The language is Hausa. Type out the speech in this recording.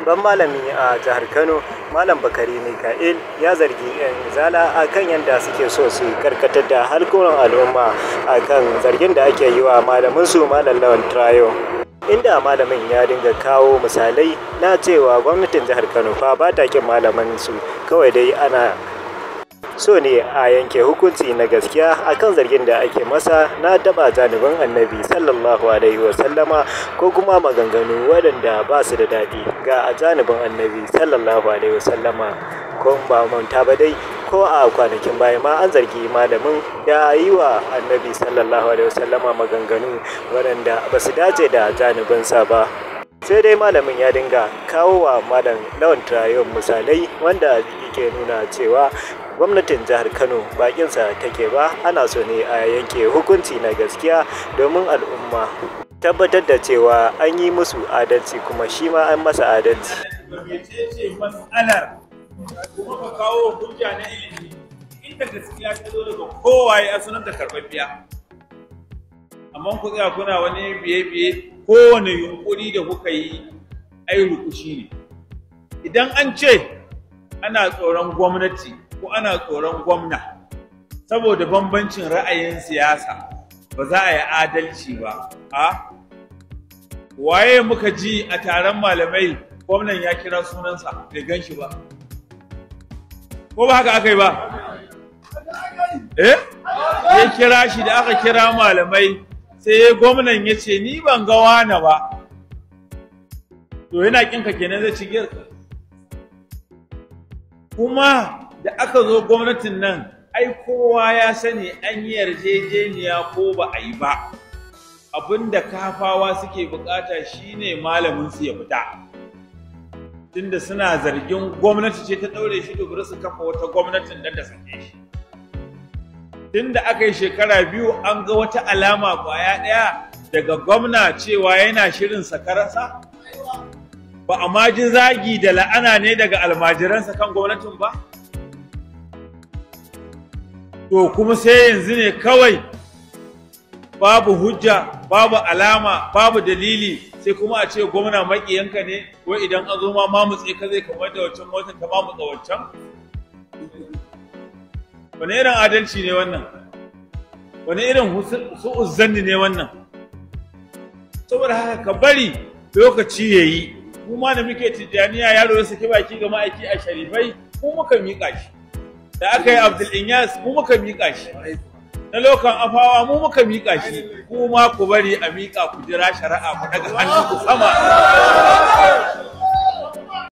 Ban malami a jihar Kano, Malam Bakari Mika'il, ya zargi 'yan Izala a kan yadda suke so su karkatar da harkokin al'umma a kan zargin da ake yi wa malamin su, Malam Lawan Trayo. Inda malamin ya dinga kawo misalai na cewa gwamnatin jihar Kano fa ba ta kin malamin su, kawai dai ana so ne a yanke hukunci na gaskiya akan zargin da ake masa na taba janibin Annabi sallallahu alaihi wasallama, ko kuma maganganu waɗanda ba su da daɗi ga janibin Annabi sallallahu alaihi wasallama. Ko ba manta ba dai, ko a kwanakin baya ma an zargi malamin da yi wa Annabi sallallahu alaihi wasallama maganganu waɗanda ba su dace da janibinsa ba. Sai dai malamin ya dinga kawo wa Malam Lawan Trayon misalai wanda yake nuna cewa gwamnatin jihar Kano bakinsa take ba, ana so ne a yanke hukunci na gaskiya domin al'umma tabbatar da cewa an yi musu adalci, kuma shi ma an masa adalci. Mecece matsalar? Kuma ka kawo hujja na ilimi inda gaskiya ta zo daga kowaye a sunan da karɓaɓɓiya. Amma ku tsaya kuna wani biye-biye, kowane yunƙuri da kuka yi ai rukushi ne. Idan an ce ana tsoron gwamnati ko ana tsoron gwamna saboda bambancin ra'ayin siyasa, ba za a yi adalci ba. A waye muka ji a taron malamai gwamnan ya kira sunansa bai gan shi ba? Ko ba haka aka yi ba? Eh, ya kira shi, da aka kira malamai sai gwamnan ya ce, "Ni ban ga wane ba." To yana kinka kenan, zai ci giyarka. Kuma da aka zo gwamnatin nan, ai kowa ya sani an yi yarjejeniya ko ba a yi ba? Abinda Kafawa suke bukata shine malamin su ya fita, tunda suna zargin gwamnati ce ta daure shi, domin su kafa wata gwamnatin da ta sake shi. Tunda aka yi shekara 2, an ga wata alama kwaya ɗaya daga gwamna cewa yana shirin sakarasa? Ba a ma ji zagi da la'ana ne daga almajiransa kan gwamnatin ba? To kuma sai yanzu ne kawai babu hujja, babu alama, babu dalili, sai kuma a ce gwamna maƙiyanka ne, wai idan an zo ma mamutse ka zai kamar da wancan motar ta mamutsa wancan. Wani irin adalci ne wannan? Wani irin su'uzzanni ne wannan? Saboda haka ka bari lokaci ya yi. Mu ma da muke Tijjaniya, yaro ya saki baki ga ma'aiki a Sharifai, mu muka miƙa shi. Da aka yi Abdul Inyas, mu muka miƙa shi. Na lokan Afawa, mu muka miƙa shi. Ku ma ku bari a miƙa, ku jira shari'a, ku daga hannu ku sama.